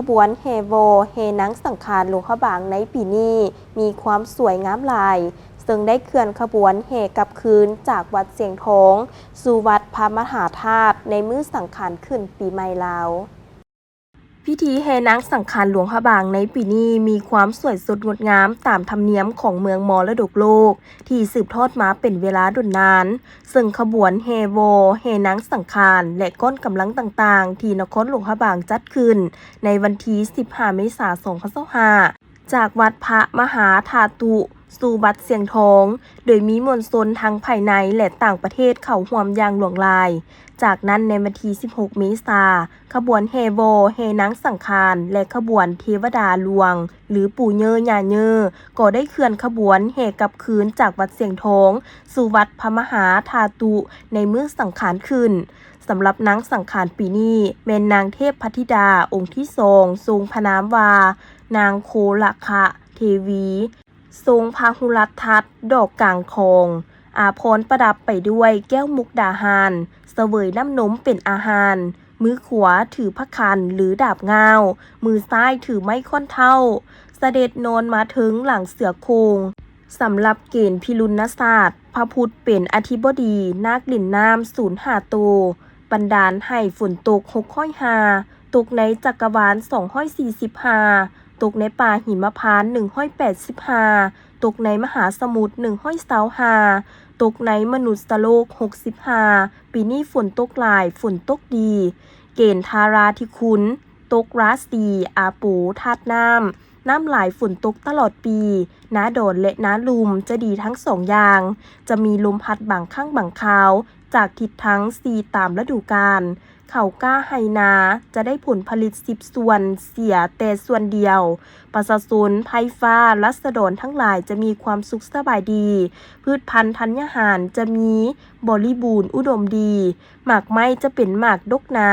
ຂະບວນແຫ່ວໍແຫ່ນາງສັງຂານຫຼວງພະບາງໃນປີນີ້ມີຄວາມສວຍງາມຫຼາຍ, ເຊິ່ງໄດ້ເຄື່ອນຂະບວນແຫ່ກັບຄືນຈາກວັດຊຽງທອງສູ່ວັດພະມະຫາທາດໃນມື້ສັງຂານຂຶ້ນປີໃໝ່ລາວ. ພິທີແຫ່ນາງສັງຂານຫຼວງພະບາງໃນປີນີ້ມີຄວາມສວຍສົດງົດງາມຕາມທຳນຽມຂອງເມືອງມໍລະດົກໂລກທີ່ສືບທອດມາເປັນເວລາດົນນານ, ເຊິ່ງຂະບວນແຫ່ວໍແຫ່ນາງສັງຂານ ແລະ ກ້ອນກຳລັງຕ່າງໆ ທີ່ນະຄອນຫຼວງພະບາງຈັດຂຶ້ນໃນວັນທີສິບຫ້າ ເມສາ ສອງພັນຊາວຫ້າ ຈາກວັດພະມະຫາທາຕຸສູ່ວັດຊຽງທອງ, ໂດຍມີມວນຊົນທັງພາຍໃນ ແລະ ຕ່າງປະເທດເຂົ້າຮ່ວມຢ່າງຫຼວງຫຼາຍ. ຈາກນັ້ນໃນວັນທີສິບຫົກ ເມສາ, ຂະບວນແຫ່ວໍແຫ່ນາງສັງຂານ ແລະ ຂະບວນເທວະດາຫຼວງ ຫຼື ປູ່ເຍີ້ຍ່າເຍີ້ ກໍໄດ້ເຄື່ອນຂະບວນແຫ່ກັບຄືນຈາກວັດຊຽງທອງສູ່ວັດພະມະຫາທາຕຸໃນມື້ສັງຂານຂຶ້ນ. ສຳລັບນາງສັງຂານປີນີ້ແມ່ນນາງເທບພັດທິດາອົງທີສອງ ຊົງພະນາມວ່າ ນາງໂຄລະຄະເທວີ, ຊົງພະຫຸລັດທັດດອກກາງທອງ, ອາພອນປະດັບໄປດ້ວຍແກ້ວມຸກດາຫານ, ສະເຫວີຍນ້ຳນົມເປັນອາຫານ, ມືຂວາຖືພະຄັນ ຫຼື ດາບງາວ, ມືຊ້າຍຖືໄມ້ຄ້ອນເທົ້າ, ສະເດັດນອນມາເທິງຫຼັງເສືອໂຄ່ງ. ສຳລັບເກນພິລຸນນະສາດ, ພະພຸດເປັນອະທິບໍດີ, ນາກຫຼິ້ນນ້ຳສູນຫ້າໂຕ, ບັນດານໃຫ້ຝົນຕົກຫົກຮ້ອຍຫ້າ, ຕົກໃນຈັກກະວານສອງຮ້ອຍສີ່ສິບຫ້າ, ຕົກໃນປ່າຫິມະພານໜຶ່ງຮ້ອຍແປດສິບຫ້າ, ຕົກໃນມະຫາສະໝຸດໜຶ່ງຮ້ອຍຊາວຫ້າ, ຕົກໃນມະນຸດສະໂລກຫົກສິບຫ້າ. ປີນີ້ຝົນຕົກຫຼາຍ, ຝົນຕົກດີ. ເກນທາລາທິຄຸນ, ຕົກລາສີອາໂປ, ທາດນ້ຳ, ນ້ຳຫຼາຍຝົນຕົກຕະຫຼອດປີ, ນາດອນ ແລະ ນາລຸ່ມຈະດີທັງສອງຢ່າງ, ຈະມີລົມພັດບາງຄັ້ງບາງຄາວຈາກທິດທາງສີ່ຕາມລະດູການ, ເຂົ້າກ້າໄຮ່ນາຈະໄດ້ຜົນຜະລິດສິບສ່ວນ, ເສຍແຕ່ສ່ວນດຽວ. ປະຊາຊົນ, ໄພຟ້າ, ລາຊະດອນທັງຫຼາຍຈະມີຄວາມສຸກສະບາຍດີ, ພືດພັນທັນຍາຫານຈະມີບໍລິບູນອຸດົມດີ, ໝາກໄມ້ຈະເປັນໝາກດົກໜາ,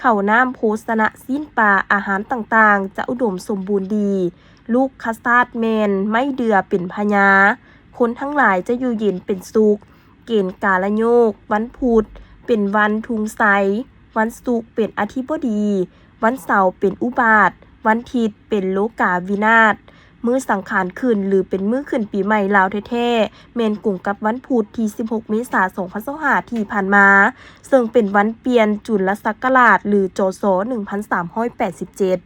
ເຂົ້ານ້ຳໂພຊະນະ, ຊີ້ນປາ, ອາຫານຕ່າງໆຈະອຸດົມສົມບູນດີ. ລູກຄະຊາດແມ່ນໄມ້ເດືອເປັນພະຍາ, ຄົນທັງຫຼາຍຈະຢູ່ເຢັນເປັນສຸກ. ເກນກາລະໂຍກ, ວັນພຸດເປັນວັນທຸງໄຊ, ວັນສຸກເປັນອະທິບໍດີ, ວັນເສົາເປັນອຸບາດ, ວັນທິດເປັນໂລກາວິນາດ. ມື້ສັງຂານຂຶ້ນ ຫຼື ເປັນມື້ຂຶ້ນປີໃໝ່ລາວແທ້ໆ ແມ່ນກົງກັບວັນພຸດທີສິບຫົກ ເມສາ ສອງພັນຊາວຫ້າ ທີ່ຜ່ານມາ, ເຊິ່ງເປັນວັນປ່ຽນຈຸນລະສັກກະລາດ ຫຼື ຈສ ໜຶ່ງພັນສາມຮ້ອຍແປດສິບເຈັດ.